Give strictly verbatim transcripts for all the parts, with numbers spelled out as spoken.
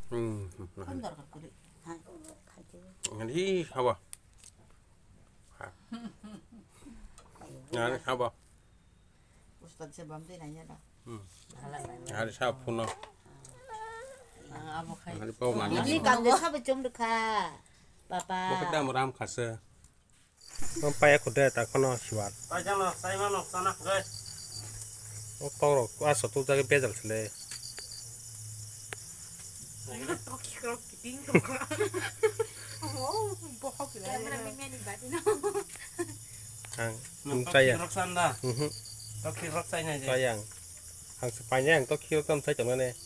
Hmm. Kon dorkar kuli. Ha, khaji. Ngani haba. Ha. Ngani haba. Ustad se bam de nanya da. Hmm. Hari sa phuno. Ah, abo khai. Hari pau nanya. Ini kan de sabe chum de kha. Papa. Bo kedam ram khase. Paya khude ta khono siwar. Paijano, saimano, sana khude. O kokrok, aso tu jage bejal sele. Toki rok kiting tongkha. Oh, bohok ya. Camera man ni bati no. Ang, ang chaya. Toki rok sanda. Mhm. Toki rok sai nai je. Chaya ang. Ang se painai ang toki rok tam sai tong nane.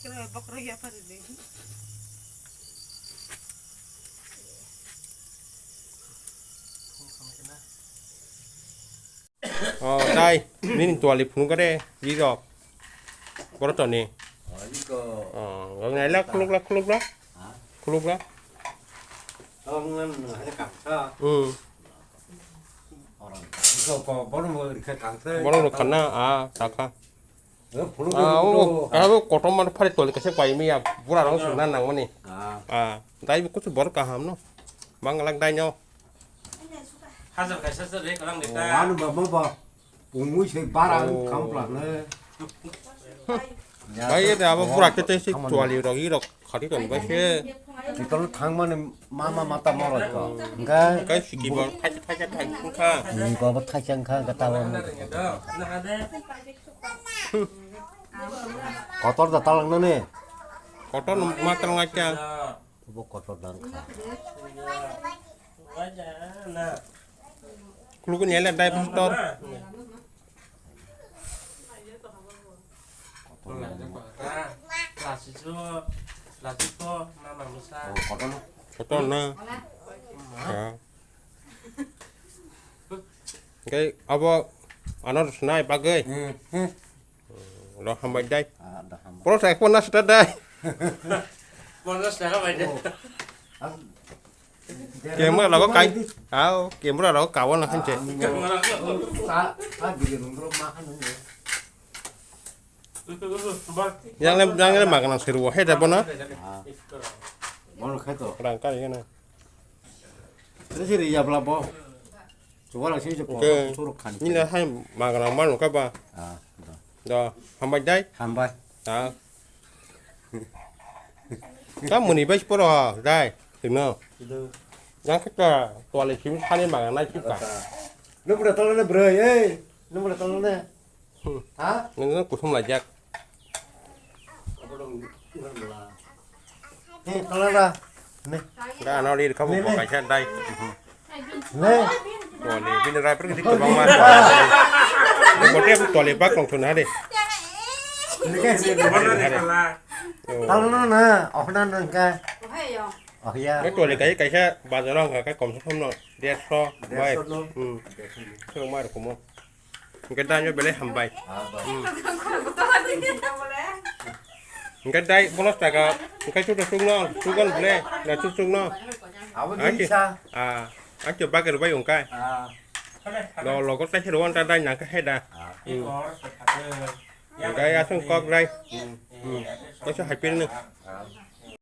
Kira bokro ya pare de. Oh, dai, nini tuali phunuk kare, ri rok. Boro toni. Oh, iko. Oh, ngai la khuluk la, khuluk la. Ha? Khuluk la. Tong ngan, hai kang sa. Hmm. Orang. Iko ko, bono mo rikha kang sa. Bono rikha na, ah, takha. Eh, phuluk Ah, phuluk oh, to. Kabo kotom man phari toli kase pai mi ya, bura rong sung nan nang mani. Ah. Ah, dai bi kuchu bor kaham no. Bang lang dai no. Hajar kaisa se re kalang Oh, deta. Anu ba, ba, ba. Pungui se bara Oh. Kampla ne. Bai ye da abo bura te te si tuali rok i rok khati ton bai se. Kitol thang mane mama mata moro ko. Enggak. Kai siki bor thai thai thai thai kha. Enggak ba thai chang kha kata ba. Kotor da talang ne. Kotor ma talang acha. Bo kotor dan kha. Kulukun yele dai pastor. Kotor na. Ya. Kai abo anor sunai bagai. Hmm, hmm. Lo hambai dai. Ah, da hambai. Poro sa ekon na sita dai. Poro sa hambai dai. Oh. Ang Kemura lago kai. Aw, kemura lago kawo na hanche. Sa, sa bile nungro ma hanu. Yang le, yang le magana seru he da bona. Ah. Bono khai to. Rang kari na. Siri ya bla bo. Chuwala sini je Oke. Photo photo rok khan. Nila hai magrang manu ka ba. Ah, da. Da, hambai dai. Hambai. Da. Ka muni bai poro ha, dai. Sino. Itu. Yang kita tuale sini sani magrang nai kita. Nung pada tolong ne bro, eh. Nung pada tolong ne. Hmm. Ha? Nini kuthum lajak. Ni, tolong dah. Ni. Dah, no, di kamu Ni, ni. Buka ikan dai. Ni. Tuh, ni, bini rai pergi di kebang mas. Ni, kote aku tuale bak nong tun hari. Ni kan sih. Hari, hari. Tuh. Tolong na, oh na nang ka. Oh ya. Ni tuale kai kaisa bazar nong kai kom som no. Derso, bai. Derso no. Hmm. Derso no. Song mar kumo. Hingke dai no belai hambai. Ah, ba. Hmm. Hingke dai bono saka, hingke chuto chukno, chukon ble, na chuk chukno. Abo Ai, di sa. Ah, ai to bagar bai ungkai. Ah. Lo, lo ko tai hero anta dai nang ka heda. Ah. Hmm. Hingke asung kok dai. Hmm. Hmm. Kaisa hai pil ni. Ah.